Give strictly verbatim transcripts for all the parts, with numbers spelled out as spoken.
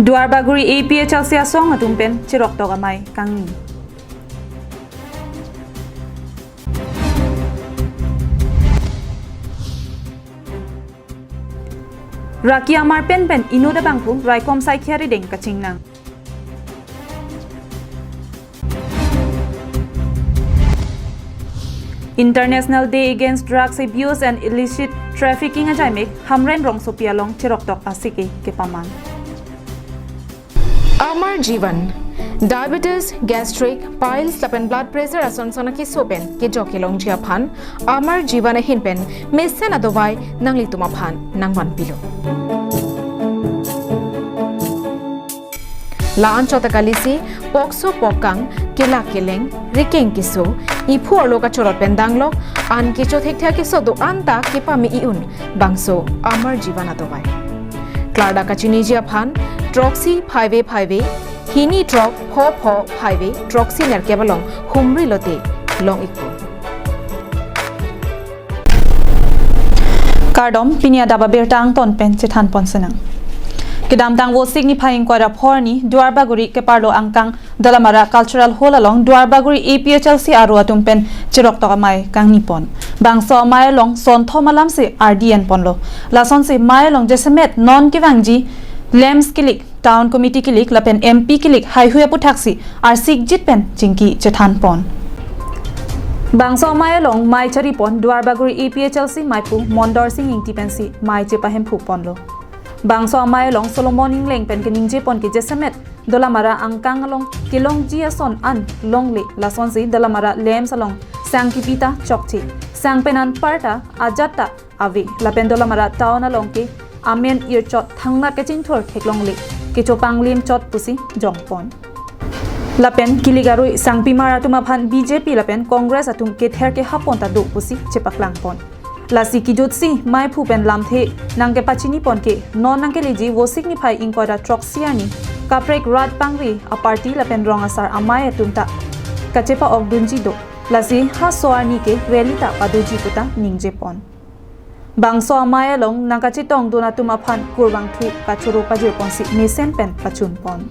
Duarbagori A P H L C asong atum pen chiroktok amei kangni. Raki amar pen pen inut abangphu raikom saikhia rideng kachingnang. International Day Against Drugs Abuse and Illicit Trafficking ajaimek Hamren rongsopi along chiroktok asike kepaman. Amar Jeevan, diabetes, gastric, piles lapen blood pressure ason sana kiso pen kejok kelongji aphan Amar Jeevan ahin pen mesen adovai nanglitum aphan nangvanpilo. La-an chot akalisi, pokso pokkang, kelak keleng, rikeng keso, iphu arlo kachorot pen danglok, an kecho thekthe akeso do-an ta kepame i-un, bangso Amar Jeevan adovai. Klardak kachiniji aphan, throksi phaive phaive, hini throk pho pho phaive, throksi nerkep along humri lote long-ikpo. Kardom, pini adap abirta angton pen chethan pon senang. Kedamtang Vosik niphai ingkoi ra pho arni Duarbagori keparlo angkang Dolamara Cultural Hall along Duarbagori A P H L C aro atum pen chiroktok amei kangni pon. Bangso amei along sonthom alamsi ardi en ponlo. Lasonsi amei along jasemet non kevangji lamps kilik, Town Committee kilik lapen M P kilik haihui aputhaksi arsikjit pen chingki chethan pon. Bangso amei along mei chari pon Duarbagori A P H L C meiphu Mondor Sing Ingti pensi mei chepahemphu ponlo. Bangso amei along Solomon Ingleng pen keningje pon ke jasemet Dolamara angkang along kelongji ason an longle, lasonsi Dolamara lamps along sang kipi ta chokche, sang pen anparta ajat ta ave, lapen Dolamara town along ke amen irchot thangnat kachingthur theklongle, kechopanglim chot pusi jong pon. Lapen kilik arui sangpimar atum aphan B J P lapen Congress atum kether kehap pon ta do pusi chepaklang pon. Lasi kejutsi meiphu pen lamthe nangkepachini pon ke non nangkeleji Vosik niphai ingkoi ra throksi arni kaprek rat pangri aparty lapen rong asar amei atum ta kachepa-okdunji do. Lasi ha so arni ke rally ta padoji puta ningje pon. Bangso amei along nangkachetongdun atum aphan kurvangthu kachoro pajir ponsi mesen pen pachun pon.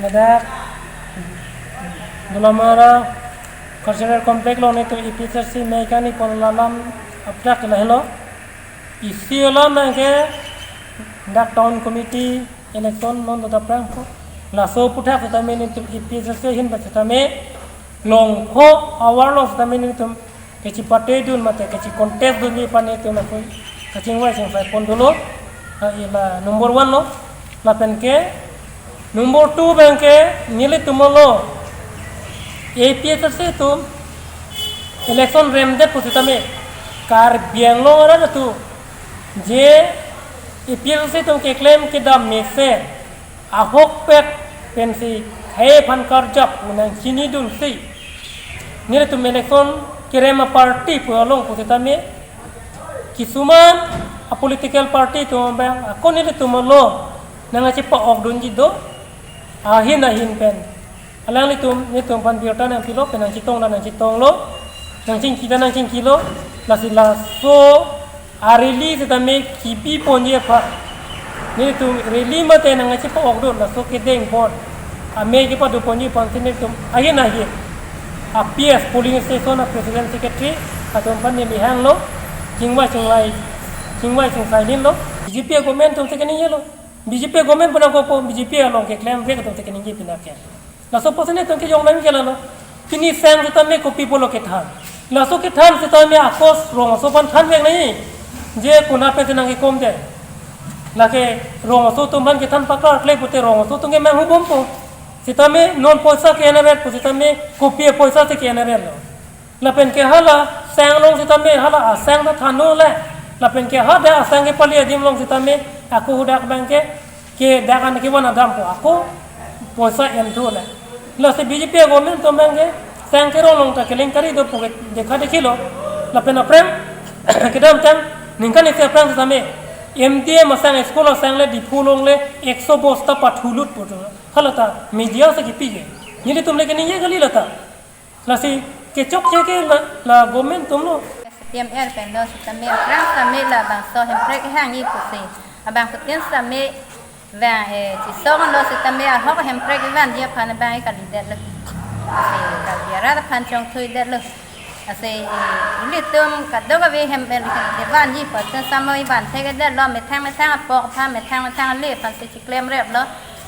Ladak Dolamara Cultural Complex along netum A P H L C mei kangni pon alam aprak lahelo. Isi alam abangke dak Town Committee election non dot aphrang po. Laso aputhak setame netum A P H L C ahin pen setame longkho awarlo setame netum kechipatedun mate kechi contest dunji aphan netum ako kachingvai chingsai pon dolo. Ha, ila number one lo. Lapen ke number two abangke nelitum lo A P H L C atum election remdet pusitame Karbi Anglong arat atum je A P H L C atum keklem kedam mesen ahokpet pensi khei aphan karjap pu nangchinidunsi nelitum election kerem aparty pu along pusitame kisuman apolitical party atum abang ako nelitum along nangkachepa-okdunji do. Ahin ahin pen alanglitum netum aphan birta nangpilo pen nangchetong ta nangchetonglo, nangchingki ta nangchingkilo. Lasi laso a-rally setame kipi ponji aphan netum rally mate nangkachepa-okdun laso kedeng pon amei kepado ponji aphansi netum ahin ahin a-P S polling station a-president secretary atum aphan neli hanglo, chingvai chingvai chingvai chingsai ninlo. B J P government atum si keningjelo, B J P government pu nangkokpo, B J P along keklemvek atum si keningje pinake. Laso apotsi netum kejong nangji ke lalo. Pini sang setame kopi pulo kethan. Laso kethan setame ako rong aso aphan thanvek nangji. Je konat pensi nangkekom de. Lake rong aso atum aphan kethan paklar kle pute rong aso atum ke manghubompo. Setame non poisa ke-en aret pu setame kopi apoisa si ke-en aretlo. Lapen ke hala sang along setame hala asang ta thanlo le. Lapen ke hadak asang kepali adim along setame ako hadak abangke ke dak an kevan adampo ako poisa enthu le. Lasi B J P government atum abangke sang kerong along ta kelengkari do pu ke dekha dekhilo. Lapen aphrang kedamtang ningkan isi aphrang setame M D M asang school asang le Diphu along le ekso bosta pathulut pu do. Hala ta media si kipi ke. Nelitum le keningje kali lata. Lasi kechokche ke la, la government atumlo. C P M R pen lo setame aphrang setame labangso Hemprek hangji pusi Abangphutin sitame vang, eh, chesonglo sitame ahok hemprek kevanji aphan abang kalidetlo. Lasi Karbi arat aphan chongthuidetlo. Lasi, eh, ilitum kadokave hem, eh, kevanji aphan sitame ivan thekdetlo, methang methang apok aphan, methang methang ale aphan si chiklemreplo.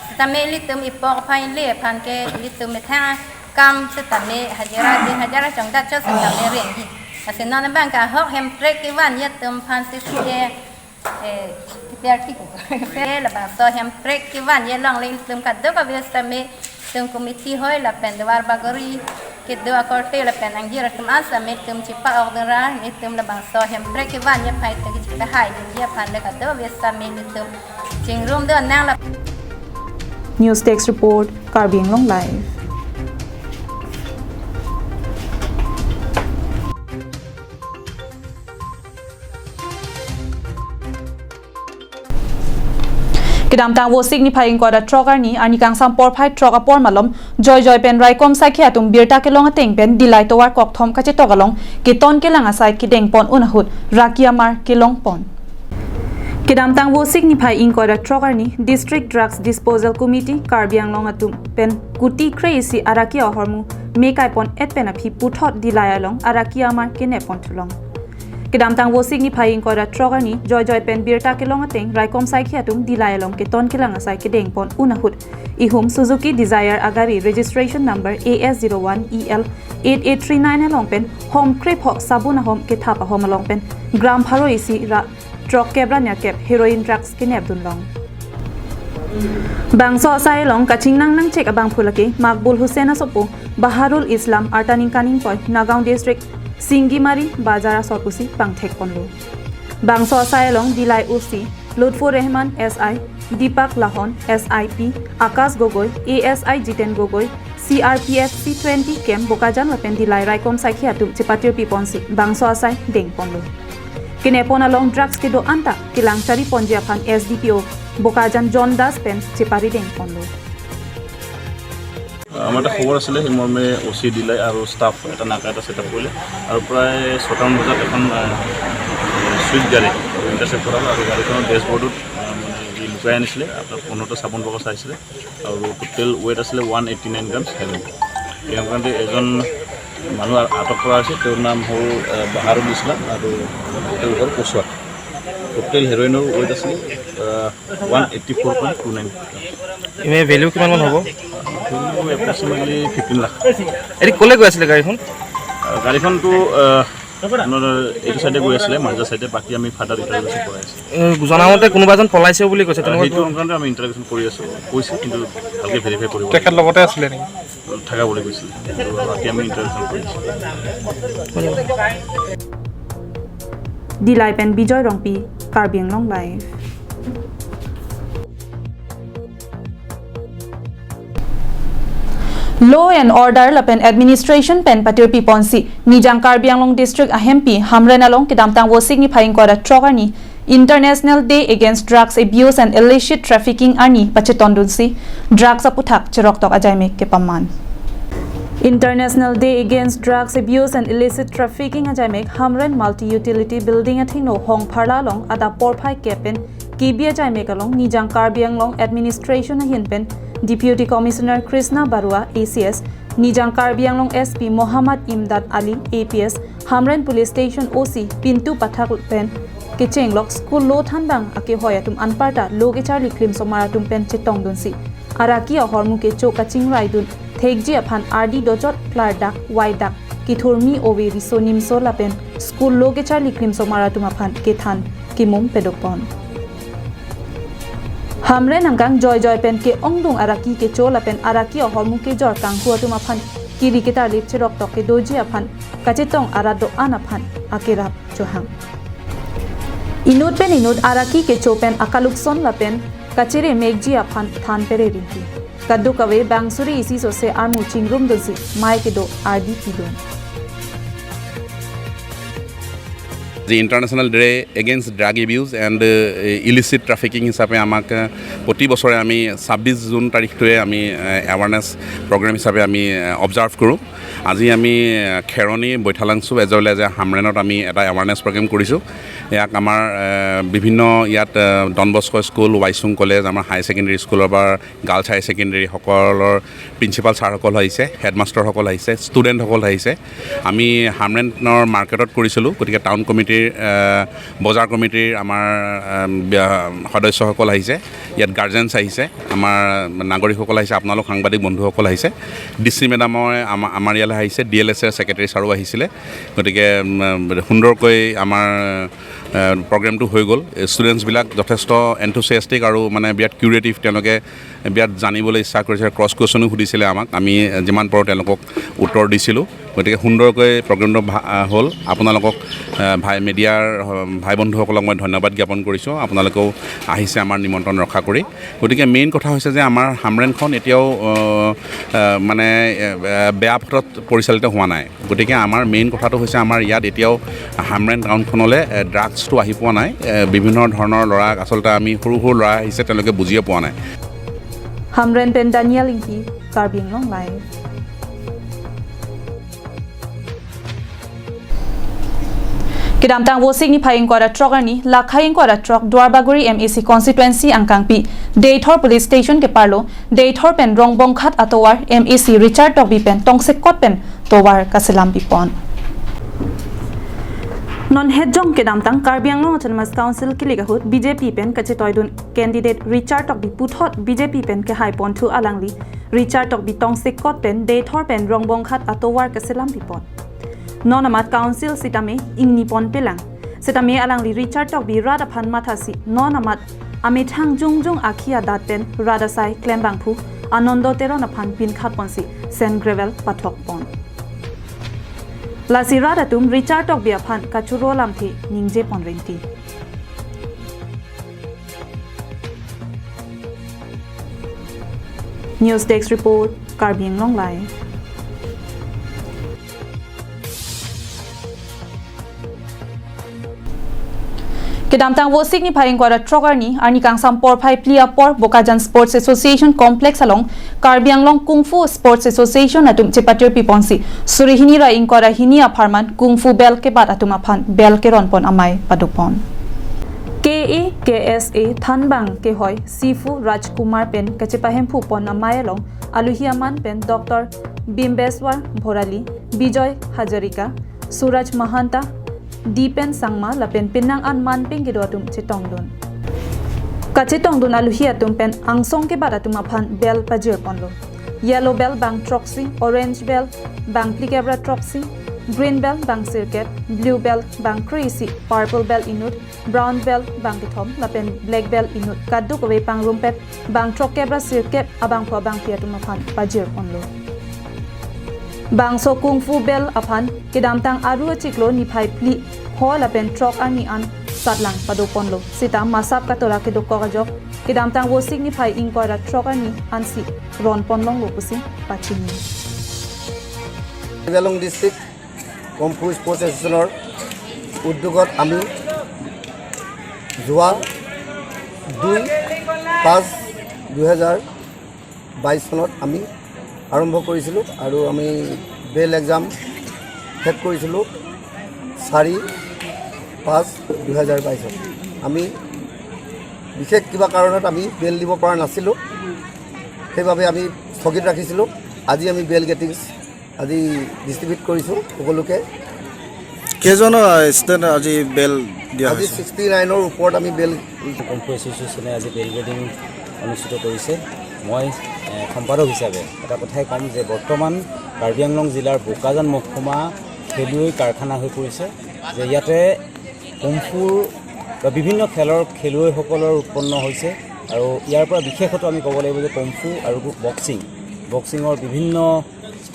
Sitame ilitum ipok aphan ale aphan ke ilitum methang akam sitame hajira din hajira chongdat chot sitame rengji. Lasi non abang ke ahok hemprek kevanji atum aphan si sike, eh, kipiar tiko. Se labangso hemprek kevanji along le ilitum kadokave sitame itum committee hoi lapen Duar Bagori kedo akorte lapen angjir atum an sitame itum chepa-ok dunra, itum labangso hemprek kevanji aphan itum kechipahai dunji aphan le kadokave sitame itum chingrumdun nanglo. News Desk Report, Karbi Anglong Live. Kedamtang Vosik niphai ingkoi ra throk arni, arni kangsam porphai throk apor malom, joijoi pen raikom saikhi atum birta kelong ateng pen Dillai tovar kokthom kachetok along keton kelang asai kedengpon un ahut raki amar kelongpon. Kedamtang Vosik niphai ingkoi ra throk arni, District Drugs Disposal Committee Karbi Anglong atum pen kuti kre-isi araki ahormu mekaipon et pen aphi puthot Dillai along araki amar kenepon thulong. Kedamtang Vosik niphai ingkoi ra throk arni, joijoi pen birta kelong ateng raikom saikhi atum Dillai along keton kelang asai kedengpon un ahut ihum Suzuki Dzire agari registration number A S zero one E L eight eight three nine along pen hom krepho sabun ahom kethap ahom along pen gram pharo isi ra throkkep ra niakep heroin drugs kenepdunlong. Bangso asai along kachingnang nangchek abangphu lake Makbul Hussain asopo Baharul Islam arta ningkan ingkoi, Nagaon District, Singimari Bazar asor pusi pangthekponlo. Bangso asai along Dillai O C Lutfur Rehman, S I Deepak Lahon, S I P Akash Gogoi, A S I Jiten Gogoi, C R P F C twenty camp Bokajan lapen Dillai raikom saikhi atum chepatirpiponsi bangso asai dengponlo. Kenepon along drugs kedo anta kelang chariponji aphan S D P O Bokajan John Das pen cheparidengponlo. আমাৰ এটা খবৰ আছিলে, সেই মৰ্মে অ' চি ডিলাই আৰু ষ্টাফ এটা নাকা এটা ছেটআপ কৰিলে আৰু প্ৰায় ছটামান বজাত এখন, আহ, চুইফ্ট গাড়ী ইণ্টাৰচেপ্ট কৰা হ'ল আৰু গাড়ীখনৰ ডেচবৰ্ডত, আহ, মানে, ই লুকাই আনিছিলে আপোনাৰ পোন্ধৰটা চাবোন বক্স আহিছিলে আৰু টোটেল ৱেইট আছিলে one eighty nine grams heroin. এই সংক্ৰান্তে এজন মানুহ আ-, আটক কৰা হৈছে। তেওঁৰ নাম হ'ল, আহ, বাহাৰুল ইছলাম আৰু তেওঁৰ ঘৰ কচুৱাত। টোটেল হেৰইনৰ ৱেইট আছিলে, ah, one eighty four point two nine. এনে ভেলিউ কিমান মান হ'ব? Value approximately fifteen lakh. এতিয়া ক'লৈ গৈ আছিলে গাড়ীখন? আহ, গাড়ীখনতো, আহ, আপোনাৰ এইটো চাইডে গৈ আছিলে, মাজৰ চাইডে। বাকী আমি ফাৰ্ডাৰ ইণ্টাৰভিউ কৰাই আছোঁ। এ, জনামতে কোনোবা এজন পলাইছে বুলি কৈছে, আহ, তেনেকুৱা সেইটো কিবা? সংক্ৰান্তে আমি ইণ্টাৰভিউ কৰি আছোঁ, কৈছে, কিন্তু ভালকৈ ভেৰিফাই কৰিব। তেখেত লগতে আছিলে নেকি? থকা বুলি কৈছিল, কিন্তু বাকী আমি ইণ্টাৰভিউ কৰি আছোঁ। Dillai pen Bijoy Rongpi, Karbi Anglong Live. Law and Order lapen Administration pen patirpiponsi Nijang Karbi Anglong District ahempi Hamren along kedamtang Vosik niphai ingkoi ra throk arni International Day Against Drugs Abuse and Illicit Trafficking arni pachetondunsi drugs aputhak cheroktok ajaimek kepaman. International Day Against Drugs Abuse and Illicit Trafficking ajaimek Hamren Multi Utility Building athengno Hongpharla along adap porphai kep pen kebi ajaimek along Nijang Karbi Anglong Administration ahin pen Deputy Commissioner Krishna Barua A C S, Nijang Karbi Anglong S P Mohammad Imdad Ali A P S, Hamren Police Station O C Pintu Pathak pen kechenglok school lo thanbang akehoi atum anparta lo kecharli klimsomar atum pen chetongdunsi araki ahormu kecho kachingraidun thekji aphan ardi dojot klardak waidak kithurmi ove riso nimso lapen school lo kecharli klimsomar atum aphan kethan kimum pedopon. Hamren angkang joijoi pen ke-ongdung araki kecho lapen araki ahormu kejor kanghu atum aphan kiri ketarlip cheroktok kedoji aphan kachetong arat do-an aphan akerap chohang. Inut pen inut araki kecho pen akalukson lapen kachere mekji aphan than pere rinti. Kadokave bang suri isi sose armu chingrumdunsi mei kedo ardi pidun. International day against drug abuse and ইলিচিট ট্ৰাফিকিং হিচাপে আমাক আহ, প্ৰতি বছৰে আমি ছাব্বিছ জুন তাৰিখটোৱে আমি awareness programme হিচাপে আমি অবজাৰ্ভ কৰোঁ। আজি আমি আহ, খেৰণি, Baithalangso age well as a হামৰেণত আমি এটা এৱাৰনেছ প্ৰগ্ৰেম কৰিছোঁ। ইয়াক আমাৰ আহ, বিভিন্ন ইয়াত আহ, ডন বস্কো স্কুল, ৱাইচুং কলেজ, আমাৰ হাই ছেকেণ্ডেৰী স্কুলৰ পৰা গাৰ্লছ হাই ছেকেণ্ডেৰী সকলৰ প্ৰিন্সিপাল ছাৰসকল আহিছে, হেডমাষ্টাৰসকল আহিছে, ষ্টুডেণ্টসকল আহিছে। আমি হামৰেণৰ মাৰ্কেটত কৰিছিলোঁ, গতিকে টাউন কমিটিৰ আহ, বজাৰ কমিটিৰ আমাৰ আহ, ব্য- সদস্যসকল আহিছে, ইয়াত গাৰ্জেনছ আহিছে, আমাৰ নাগৰিকসকল আহিছে, আপোনালোক সাংবাদিক বন্ধুসকল আহিছে। ডি চি মেডামে আমাৰ আমাৰ ইয়ালৈ আহিছে, ডি এল এছ এৰ ছেক্ৰেটাৰী ছাৰো আহিছিলে। গতিকে উম, সুন্দৰকৈ আমাৰ আহ, প্ৰগ্ৰেমটো হৈ গ'ল। ষ্টুডেণ্টছবিলাক যথেষ্ট এনথুচিয়াষ্টিক আৰু মানে বিৰাট কিউৰিয়েটিভ, তেওঁলোকে বিৰাট জানিবলৈ ইচ্ছা কৰিছে। ক্ৰছ কুৱেশ্যনো সুধিছিলে আমাক, আমি যিমান পাৰোঁ তেওঁলোকক উত্তৰ দিছিলোঁ। গতিকে সুন্দৰকৈ প্ৰগ্ৰেমটো ভা- আহ, হ'ল। আপোনালোকক আহ, ভাই মিডিয়াৰ আহ, ভাই বন্ধুসকলক মই ধন্যবাদ জ্ঞাপন কৰিছোঁ, আপোনালোকেও আহিছে আমাৰ নিমন্ত্ৰণ ৰক্ষা কৰি। গতিকে মেইন কথা হৈছে যে আমাৰ হামৰেণখন এতিয়াও আহ, আহ, মানে আহ, বেয়া পথত পৰিচালিত হোৱা নাই। গতিকে আমাৰ মেইন কথাটো হৈছে আমাৰ ইয়াত এতিয়াও হামৰেণ টাউনখনলৈ ড্ৰাগছটো আহি পোৱা নাই। এ, বিভিন্ন ধৰণৰ ল'ৰা, আচলতে আমি সৰু সৰু ল'ৰা আহিছে, তেওঁলোকে বুজিয়ে পোৱা নাই। Hamren pen Daniel Ingti, Karbi Anglong Live. Kedamtang Vosik niphai ingkoi ra throk arni, lakhai ingkoi ra throk Duarbagori M A C constituency angkangpi Deithor Police Station keparlo, Deithor pen Rongbonghat atovar M A C Richard Tokbi pen tongsekot pen tovar kaselam pipon. Non hetjong kedamtang Karbi Anglong Autonomous Council kilik ahut B J P pen kachetoidun candidate Richard Tokbi puthot B J P pen kehai ponthu alangli Richard Tokbi tongsekot pen Deithor pen Rongbonghat atovar kaselam pipon. Non amat council sitame ingni pon pelang. Sitame alangli Richard Tokbi rat aphan mathasi non amat amethang jongjong akhi adat pen rat asai klembangphu Anando Teron aphan pinkhat ponsi sand gravel pathok pon. Lasi rat atum Richard Tokbi aphan kachoro lamthe ningje pon rinti. News Desk Report, Karbi Anglong Live. Kedamtang Vosik niphai ingkoi ra throk arni, arni kangsam porphai phli apor Bokajan Sports Association Complex along Karbi Anglong Kung Fu Sports Association atum chepatir piponsi suri hini ra ingkoi ra hini apharman Kung Fu belt kebat atum aphan belt keron pon amei padopon. K A K S A thanbang kehoi Sifu Rajkumar pen kachepahemphu pon amei along aluhi aman pen Doctor Bimbeswar Bhorali, Bijoy Hazarika, Suraj Mahanta, Dipen Sangma lapen penang an man pen kedo atum chetongdun. Kachetongdun aluhi atum pen angsong kebat atum aphan belt pajir ponlo. Yellow belt bang throksi, orange belt bang phlikep ra throksi, green belt bang sirkep, blue belt bang kre-isi, purple belt inut, brown belt bang kethom lapen black belt inut kadokave pangrumpet bang throkkep ra sirkep abangphu abangphi atum aphan pajir ponlo. Bangso Kung Fu belt aphan kedamtang Aru achiklo niphai phli phoi lapen throk arni an satlang pado ponlo. Sita masap katora kedokok ajok kedamtang Vosik niphai ingkoi ra throk arni ansi ron pon longlo pusi pachini. Karbi Anglong district kung fu sports এছ'চিয়েশ্যনৰ উদ্যোগত আমি যোৱা দুই পাঁচ দুহেজাৰ বাইছ চনত আমি আৰম্ভ কৰিছিলোঁ আৰু আমি বেল্ট এক্সাম শেষ কৰিছিলোঁ চাৰি পাঁচ দুহেজাৰ বাইছত। আমি বিশেষ কিবা কাৰণত আমি বেল্ট দিব পৰা নাছিলোঁ, সেইবাবে আমি স্থগিত ৰাখিছিলোঁ। আজি আমি বেল্ট গেটিংছ আজি ডিষ্ট্ৰিবিউট কৰিছোঁ সকলোকে। কেইজন ষ্টুডেণ্ট আজি বেল্ট দিয়া আজি হৈছে? ছিক্সটি নাইনৰ ওপৰত আমি বেল্ট কমফু এছ'চিয়েশ্যনে আজি বেল্ট গেটিং অনুষ্ঠিত কৰিছে। মই এ, সম্পাদক হিচাপে এটা কথাই ক'ম যে বৰ্তমান কাৰ্বি আংলং জিলাৰ বোকাজান মহকুমা খেলুৱৈ কাৰখানা হৈ পৰিছে, যে ইয়াতে কমফুৰ বা বিভিন্ন খেলৰ খেলুৱৈসকলৰ উৎপন্ন হৈছে। আৰু ইয়াৰ পৰা বিশেষত্ব আমি ক'ব লাগিব যে কমফু আৰু বক্সিং, বক্সিঙৰ বিভিন্ন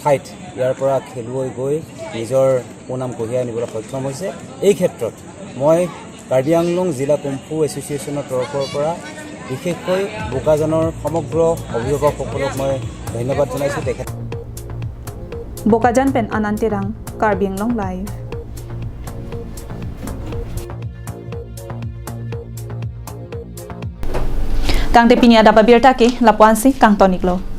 ঠাইত ইয়াৰ পৰা খেলুৱৈ গৈ নিজৰ সুনাম কঢ়িয়াই আনিবলৈ সক্ষম হৈছে। এই ক্ষেত্ৰত মই কাৰ্বি আংলং জিলা কুমফু এছ'চিয়েশ্যনৰ তৰফৰ পৰা বিশেষকৈ বোকাজানৰ সমগ্ৰ অভিভাৱকসকলক মই ধন্যবাদ জনাইছোঁ। তেখেত Bokajan pen Anand Terang, Karbi Anglong Live. Tangte pini adap abirta ke lapu-ansi kangton-iklo.